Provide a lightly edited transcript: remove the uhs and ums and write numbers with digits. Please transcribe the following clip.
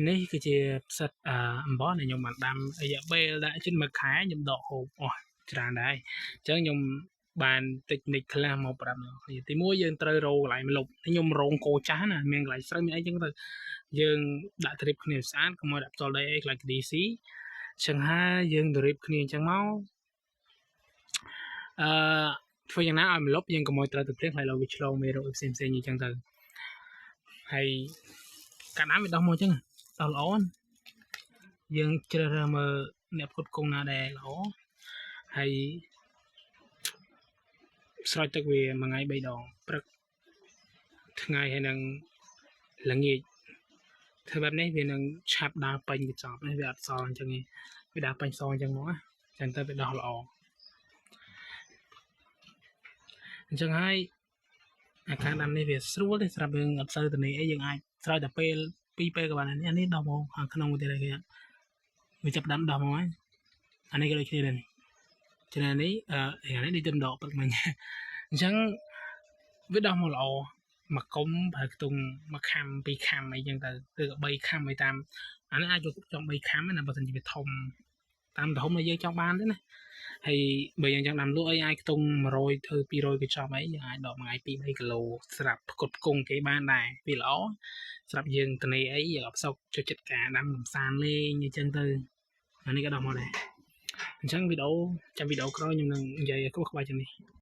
នេះគឺជាផ្សិតអំបោះដែលខ្ញុំបានដាំរយៈពេលដាក់ជិតមួយខែខ្ញុំដកហូបអស់ច្រើនដែរអញ្ចឹងខ្ញុំបានតិចនិចខ្លះមកប្រាប់អ្នកគ្នាទីមួយយើងត្រូវរកកន្លែងម្លប់ខ្ញុំរងគោចាស់ណាមានកន្លែងស្រូវមានអីចឹងទៅយើងដាក់ត្រៀបគ្នាស្អាតកុំឲ្យដាក់ផ្ទាល់ដីអីខ្លាច DC ចឹងហើយយើងត្រៀបគ្នាអញ្ចឹងមកអឺធ្វើយ៉ាងណាឲ្យម្លប់យើងកុំឲ្យត្រូវទៅភ្លៀងខ្លាចលោវាឆ្លងមេរោគផ្សេងផ្សេងអញ្ចឹងទៅហើយកាត់ដាំវាដោះមកអញ្ចឹងដោះល្អណាយើងជ្រើសរើសមើលអ្នកផ្គត់ផ្គង់ណាដែលល្អហើយស្រោចទឹកវាមួយថ្ងៃ3ដងព្រឹកថ្ងៃហើយនឹងល្ងាចធ្វើបែបនេះវានឹងឆាប់ដើរពេញកញ្ចប់នេះវាអត់សល់អញ្ចឹងទេវាដើរពេញសអញ្ចឹងមកណាអញ្ចឹងទៅវាដោះល្អអញ្ចឹងហើយអាការដាំនេះវាស្រួលទេសម្រាប់យើងអត់សូវទៅនេះអីយើងអាចស្រោចតែពេលពីរពេលក៏បានដែរនេះអានេះដោះមកខាងក្នុងទៀតហើយគេវាចាប់ដាំដោះមកហើយអានេះក៏ដូចគ្នាដែរនេះចំណែកនេះអឺអានេះដូចទៅដកព្រឹកមិញអញ្ចឹងវាដោះមកល្អមកគុំប្រហែលខ្ទង់មួយខាំពីរខាំអីចឹងទៅឬក៏3ខាំអីតាមអានេះអាចយកចង់3ខាំណាបើមិនជាវាធំតាមទំហំដែលយើងចង់បានទេណាហើយបើយើងចង់ដាំលក់អីអាចខ្ទង់100ធ្វើ200កញ្ចប់អីយើងអាចដកមួយថ្ងៃ2 3គីឡូស្រាប់ផ្គត់ផ្គង់គេបានដែរវាល្អស្រាប់យើងតនេអីយើងអត់សុខចូលចិត្តការដាំកំសាន្តលេងអញ្ចឹងទៅអានេះក៏ដោះមកដែរអញ្ចឹងវីដេអូចាំវីដេអូក្រោយខ្ញុំនឹងនិយាយឲ្យក្បោះក្បាយជាងនេះ។